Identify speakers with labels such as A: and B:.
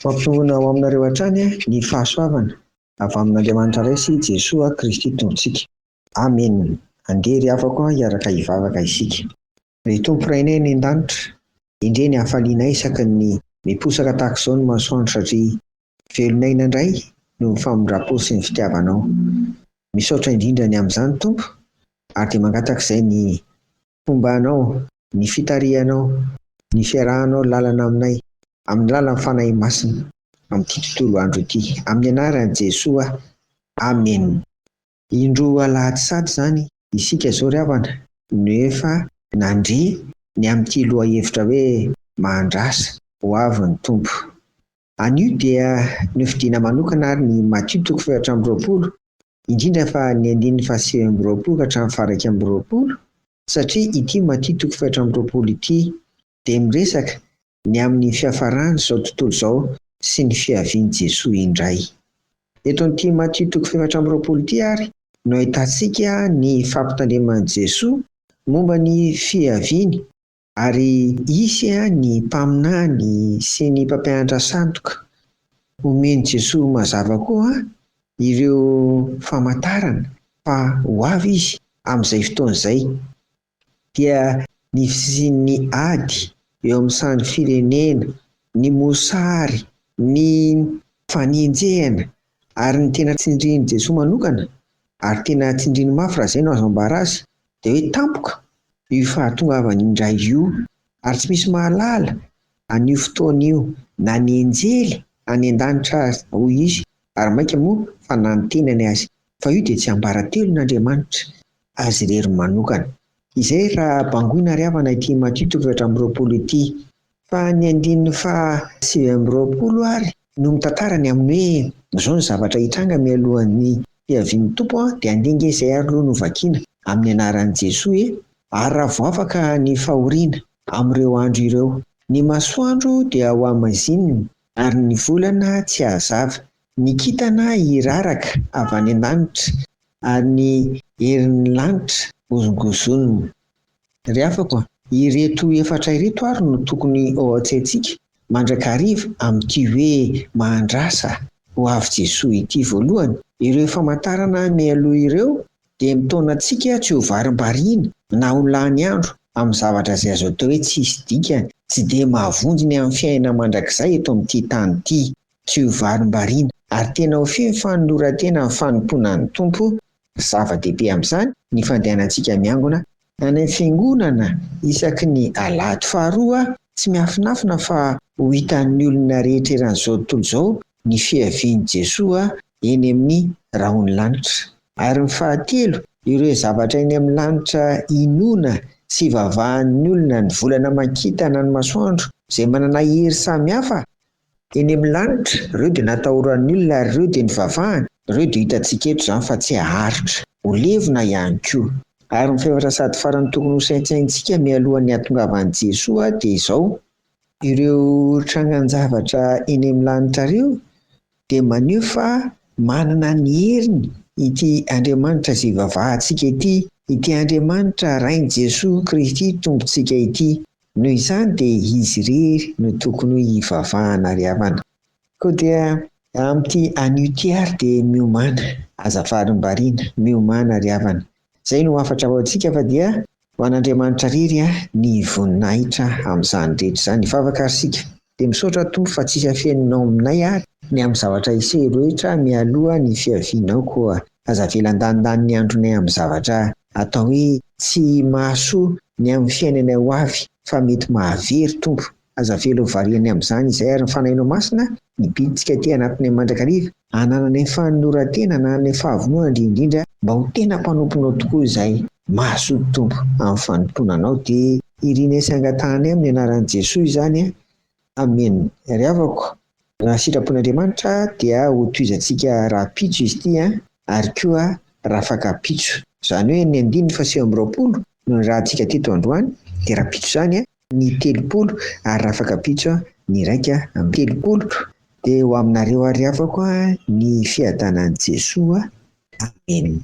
A: Fampitomboana ho aminareo hatrany ny fahasoavana avy amin'Andriamanitra Ray sy Jesoa Kristy Tompontsika. Amena. Andeha ry havako hiaraka hivavaka isika. Ry Tompo Rainay any an-danitra, endrey ny hafalianay isaky ny miposaka tahaka izao ny masoandro satria velon'aina indray noho ny famindram-po sy ny fitiavanao. Misaotra indrindra ny amin'izany Tompo ary dia mangataka izay ny fombanao, ny fitarihanao, ny fiarahanao lalana aminay, amin'ny lalan'ny Fanahy Masina, amin'ity tontolo andro ity. Amin'ny anaran'i Jesoa. Amena. Indroa alahady sady izany isika izao ry havana no efa nandre ny amin'ity lohahevitra hoe Mahandrasa, ho avy ny Tompo. Anio dia nofidiana manokana ary ny Matio toko faha-24, indrindra fa ny andininy faha-29 ka hatramin'ny faha-21, satria ity Matio toko faha-24 ity dia miresaka ny amin'ny fiafaran'izao tontolo izao sy ny fiavian'i Jesoa indray. Eto amin'ity Matio toko faha-24 ity ary no ahitantsika ny fampitandreman'i Jesoa momba ny fiaviany ary hisy ny mpaminany sy ny mpampianatra sandoka. Homen'i Jesoa mazava koa ireo famantarana fa ho avy Izy amin'izay fotoana izay. Dia ny fisian'ny ady eo amin'ny samy firenena, ny mosary, ny fanenjehana ary ny tena tsindrian'i Jesoa manokana ary tena tsindriany mafy raha izay no azo ambara azy dia hoe tampoka io fahatongavany indray io ary tsy misy mahalala an'io fotoana io na ny anjely any an-danitra aza hoy izy ary mainka moa fa na ny tenany aza fa io dia tsiambaratelon'Andriamanitra azy irery manokana. Izay raha bangoina ry havana ity Matio toko 24 ity. Fa ny andininy faha 29 ary no mitantara ny amin'ny hoe izao ny zavatra hitranga mialohan'ny fiavian'ny Tompo an, dia andeha ange izay ary aloha no vakiana amin'ny anaran'i Jesoa e! Ary raha vao afaka ny fahoriana amin'ireo andro ireo, ny masoandro dia ho hamazinina ary ny volana tsy hahazava, ny kintana hiraraka avy any an-danitra ary ny herin'ny lanitra hozongozonina. Ry havako a! Ireto efatra ireto ary no tokony ao an-tsaintsika mandrakariva amin'ity hoe mahandrasa ho avy Jesoa ity. Voalohany, ireo famantarana mialoha ireo dia mitaona antsika tsy ho varimbariana na ho lany andro amin'ny zavatra izay azo atao hoe tsisy dikany, tsy dia mahavonjy ny amin'ny fiainana mandrakizay eto amin'ity tany ity. Tsy ho varimbariana ary tena ho feno fanoloran-tena amin'ny fanompoana ny Tompo. Zava-dehibe amin'izany ny fandehanantsika miangona any amin'ny fiangonana isaky ny alahady faharoa. Tsy miafinafina fa ho hitan'ny olona rehetra eran'izao tontolo izao ny fiavian'i Jesoa eny amin'ny rahon'ny lanitra. Ary ny fahatelo, ireo zavatra eny amin'ny lanitra inoana sy ivavahan'ny olona, ny volana aman-kintana, ny masoandro, izay manana hery samihafa Eny amin'ny lanitra, ireo dia natahoran'ny olona ary ireo dia nivavahany, ireo dia hitantsika eto izany fa tsy haharitra, ho levona ihany koa. Ary ny fefatra sady farany tokony ho saintsainintsika mialohan'ny hahatongavan'i Jesoa dia izao, ireo trangan-javatra eny amin'ny lanitra ireo dia maneho fa manana ny heriny ity Andriamanitra izay ivavahantsika ity, ity Andriamanitra Rain'i Jesoa Kristy Tompontsika ity. Noho izany dia Izy irery no tokony hivavahana ry havana. Koa dia amin'ity anio ity ary dia miomàna, aza varimbariana, miomàna ry havana. Izay no hafatra ho antsika fa dia ho an'Andriamanitra irery ny voninahitra amin'izany rehetra izany. Hivavaka ary isika. Dia misaotra Tompo fa tsisy afeninao aminay ary ny amin'ny zavatra hiseho rehetra mialoha ny fiavianao koa aza avela andanindany ny andronay amin'ny zavatra atao hoe tsy mahasoa ny amin'ny fiainanay ho avy fa mety mahavery Tompo aza avela ho varianay amin'izany izay ary ny Fanahinao Masina hibiditsika aty anatinay mandrakariva hanananay fanoloran-tena hanananay fahavonona indrindra indrindra mba ho tena mpanomponao tokoa izay mahasoa Tompo amin'ny fanompoana anao dia irinay sy angatahanay amin'ny anaran'i Jesoa izany Amen Ry havako raha sitrapon'Andriamanitra dia ho tohizantsika rahampitso izy ity an ary koa rafakampitso izany hoe ny andininy faha 29 no nirahantsika teto androany dia rahampitso izany an ny 30 ary rafakampitso ny 31 dia ho aminareo ary havako ny fiadanan'i Jesoa Amen.